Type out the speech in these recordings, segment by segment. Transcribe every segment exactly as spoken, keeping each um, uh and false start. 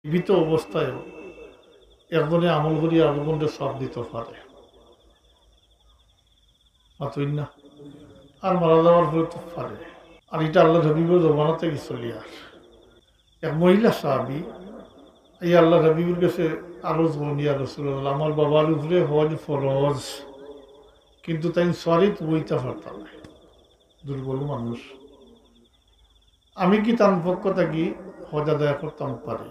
জীবিত অবস্থায়ও একজনে আমল করি আরোজনরে সওয়াব দিতো পারে, মাতইন না? আর মারা যাওয়ার পরে তো পারে। আর ইটা আল্লাহর হাবিবর জমানা থাকি চলিয়ার। এক মহিলা সাহাবী এই আল্লাহর হাবিবর গেছে আরজ করইন, "ইয়া রাসূলুল্লাহ, আমার বাবার উপরে হজ ফরজ, কিন্তু তাইন সওয়ারিত বইতা পারতা নায়, দুর্বল মানুষ। আমি কি তান পক্ষ থাকি হজ আদায় করতাম পারি?"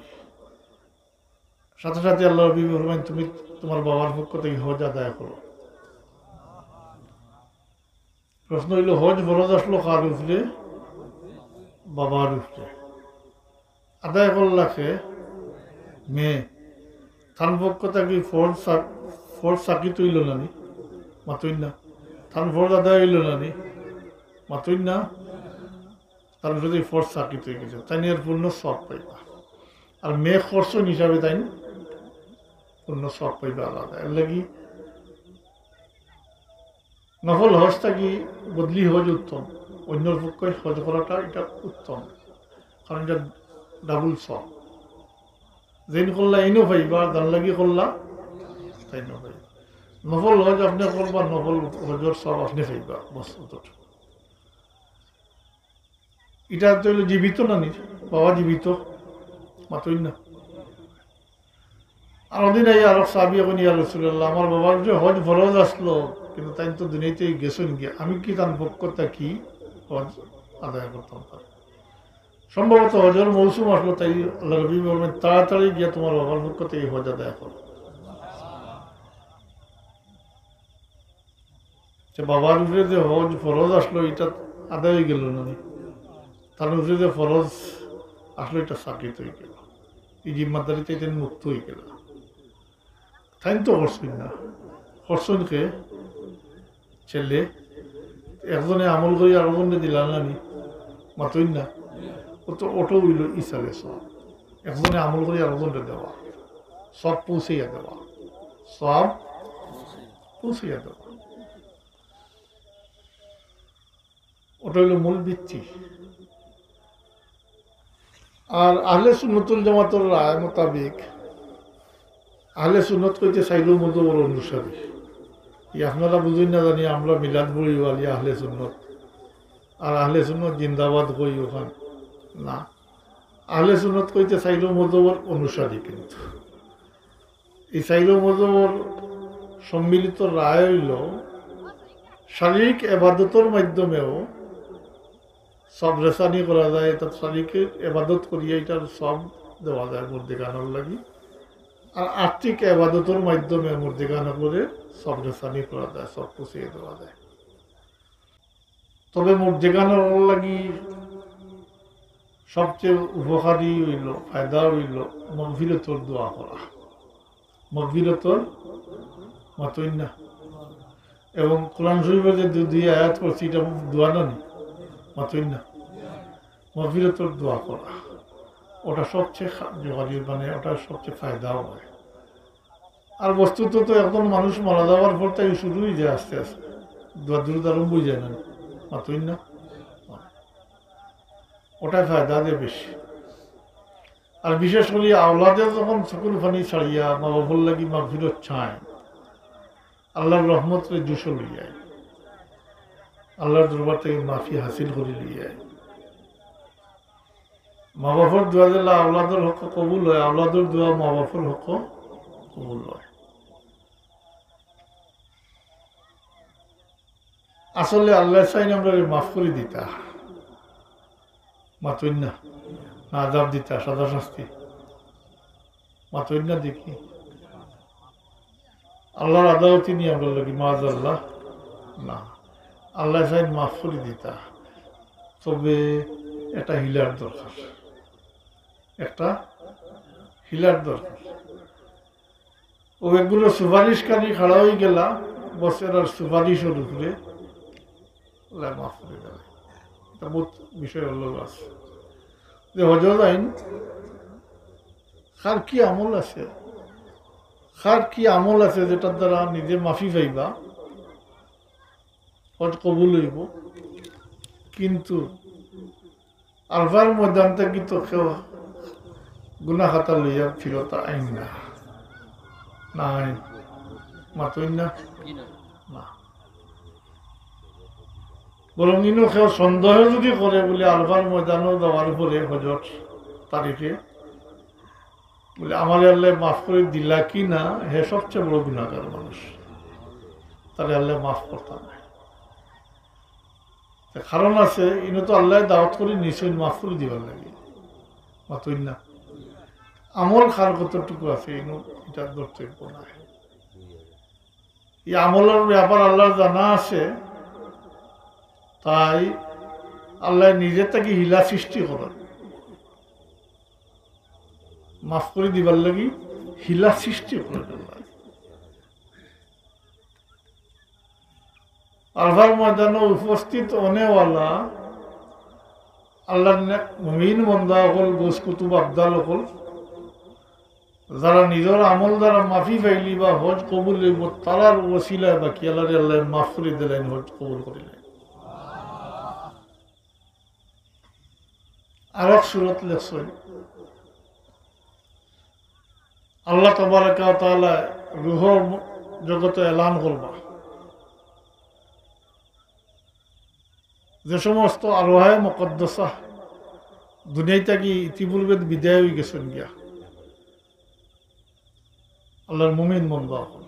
সাথে সাথে আল্লাহর হাবিব ফরমাইন, "তুমি তুমার বাবার পক্ষ থাকি হজ আদায় করো।" প্রশ্ন অইলো, হজ ফরজ আছলো কার উপরে? বাবার উপরে। আদায় করলা কে? মেয়ে। তান পক্ষ থাকি ফরজ সা-, ফরজ সাকিত অইলো না নি? মাতইন না। তান ফরজ আদায় অইলো না নি? মাতইন না। তান উপরে ফরজ সাকিত অইগেছে, তাইন এর পূর্ণ সওয়াব পাইবা। আর মেয়ে করছইন হিসাবে তাইন পূর্ণ সওয়াব পাইবা আলাদা। এর লাগি নফল হজ থাকি বদলি হজ উত্তম, অইন্যর পক্ষে হজ করাটা ইটা উত্তম, কারণ ইটা ডাবল সওয়াব। যেইন করলা এইনও পাইবা, আর যান লাগি করলা তাইনও পাইবা। নফল হজ আপনে করবা, নফল হজর সওয়াব আপনে পাইবা, বস অতটুকু। ইটা তো অইলো জীবিত না নি? বাবা জীবিত, মাতইন না। আরো দিন আইয়া আরক সাহাবী কইন, "ইয়া রাসূলুল্লাহ, আমার বাবার উপরে হজ ফরজ আছলো, কিন্তু তাইন তো দুনিয়া থাকি গেছইন গিয়া, আমি কি তান পক্ষ থাকি হজ আদায় করতাম পারি?" সম্ভবত হজর মৌসুম আছলো, তাই আল্লাহর হাবিব বললেন, "তাড়াতাড়ি গিয়া তুমার বাবার পক্ষ থাকি হজ আদায় করো।" যে বাবার উপরে যে হজ ফরজ আছলো, ইটা আদায় অইগেলো না নি? তান উপরে যে ফরজ আছলো, ইটা সাকিত অইগেলো, ই জিম্মাদারি থাকি তাইন মুক্ত অইগেলা। তাইন তো করছইন না, করছইন কে? ছেলে। একজনে আমল করি আরোজনরে দিলা না নি? মাতইন না। অউ তো, অটাউ অইলো ইসালে সওয়াব। একজনে আমল করি আরোজনরে দেওয়া, সওয়াব পৌঁছাইয়া দেওয়া, সওয়াব পৌঁছাইয়া দেওয়া। অটা অইলো মূল ভিত্তি। আর আহলে সুন্নাতুল জামাতর রায় মোতাবেক আহলে সুন্নত কইতে চাইরো মজহবর অনুসারী। ই আপনারা বুঝইন না জানি, আমরা মিলাদ পড়িওয়ালি আহলে সুন্নত, আর আহলে সুন্নত জিন্দাবাদ কই অখান না। আহলে সুন্নত কইতে চাইরো মজহবর অনুসারী, কিন্তু ই চাইরো মজহবর সম্মিলিত রায় অইলো শারীরিক এবাদতর মাধ্যমেও সওয়াব রেসানি করা যায়, অর্থাৎ শারীরিক এবাদত করিয়া ইটার সওয়াব দেওয়া যায় মুর্দেগানর লাগি। আর আর্থিক এবাদতর মাধ্যমে মুর্দেগানরে সওয়াব রেসানি করা যায়, সওয়াব পৌঁছাইয়া দেওয়া যায়। তবে মুর্দেগানর লাগি সবচেয়ে উপকারী অইলো, ফায়দা অইলো মাগফিরাতর দোয়া করা। মাগফিরাতর, মাতইন না। এবং কোরআন শরীফর যে দু-, দুই আয়াত পড়ছি, ইটা দোয়া না নি? মাতইন না। মাগফিরাতর দোয়া করা, অটা সবচেয়ে কার্যকরী, মানে অটা সবচেয়ে ফায়দা অয়। আর বস্তুত তো একজন মানুষ মারা যাওয়ার পর থাকি শুরু অইযায় আস্তে আস্তে, দোয়া দুরুদ আরম্ভ অইযায় না, মাতইন না? অটায় ফায়দা দেয় বেশি। আর বিশেষ করি আওলাদে যখন চকুর পানি ছাড়িয়া মা বাফর লাগি মাগফিরত চায়, আল্লার রহমতরে জুশো লইয়া আয়, আল্লার দরবার থাকি মাফি হাসিল করি লইয়া আয়। মা বাফর দোয়া যেলা আওলাদর হকো কবুল অয়, আওলাদর দোয়া মা বাফর হকো কবুল অয়। আসলে আল্লায় চাইন আমরারে মাফ করি দিতা, মাতইন না, না আযাব দিতা, সাজা শাস্তি, মাতইন না দেখি। আল্লার আদালতি নি আমরার লাগি, মাআযাল্লাহ, না। আল্লায় চাইন মাফ করি দিতা, তবে একটা হিলার দরকার, একটা হিলার দরকার। অউ একগুলো সুপারিশকারী খাড়া অইগেলা, বস এরার সুপারিশর উপরে আল্লায় মাফ করি দিলা। ইটা বউত বিষয় অইলো আছে। যে হজো যাইন, কার কি আমল আছে, কার কি আমল আছে যেটার দ্বারা নিজে মাফি পাইবা, হজ কবুল অইবো। কিন্তু আরফার ময়দান থাকি তো কেউ গুনা খাতা লইয়া ফিরত আইন না। না আইন। মাতইন না? না। বরং ইনো কেউ সন্দেহ যদি করে বুলে আরফার ময়দানো যাওয়ার পরে হজর তারিখে বুলে আমারে আল্লায় মাফ করি দিলা কি না, হে সবচেয়ে বড় গুনাগার মানুষ, তারে আল্লায় মাফ করতা নায়। তে কারণ আছে, ইনো তো আল্লায় দাওয়াত করি নিছইন মাফ করি দিবার লাগি। মাতইন না? আমল কার কতটুকু আছে, ইনো ইটা ধরতে অইবো না। ই আমলর ব্যাপার আল্লার জানা আছে, তাই আল্লায় নিজে থাকি হিলা সৃষ্টি করইন, মাফ করি দিবার লাগি হিলা সৃষ্টি করইন আল্লায়। আরফার ময়দানো উপস্থিত অনেওয়ালা আল্লার নে-, মুমিন বন্দা অকল, গৌস কুতুব আবদাল অকল, যারা নিজর আমল দ্বারা মাফি পাইলিবা, হজ কবুল অইবো, তারার ওসিলায় বাকি আল্লারে আল্লায় মাফ করি দিলাইন, হজ কবুল করিলাইন। আরক সুরত লেখছইন, আল্লাহ তাবারাকা ওয়া তাআলা রুহর ম-, জগতে এলান করবা, যে সমস্ত আরওয়াহে মুকাদ্দাসা দুনিয়া থাকি ইতিপূর্বে বিদায় অই গেছইন গিয়া, আল্লার মুমিন বন্দা অকল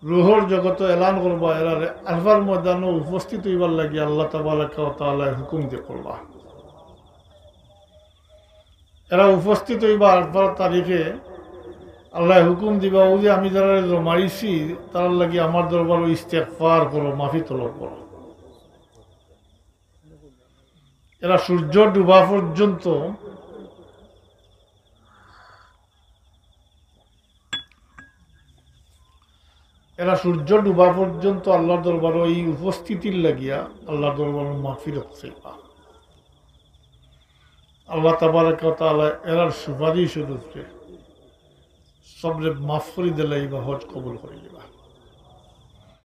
রুহর জগতে এলান করবা, এরারে আরফার ময়দানো উপস্থিত অইবার লাগি আল্লাহ তাবারাকা ওয়া তাআলায় হুকুম দি করবা। এরা উপস্থিত অইবা আরফার তারিখে, আল্লায় হুকুম দিবা, "অউ যে আমি যারারে জমাইছি, তারার লাগি আমার দরবারো ইস্তেগফার করো, মাফি তলব করো।" এরা সূর্য ডুবা পর্যন্ত, এরা সূর্য ডুবা পর্যন্ত আল্লার দরবারো ই উপস্থিতির লাগিয়া আল্লার দরবারো মাফিরত চাইবা। আল্লাহ তাবারাকা ওয়া তাআলা এরার সুপারিশর উপরে সবরে মাফ করি দিলাইবা, হজ কবুল করি দিবা।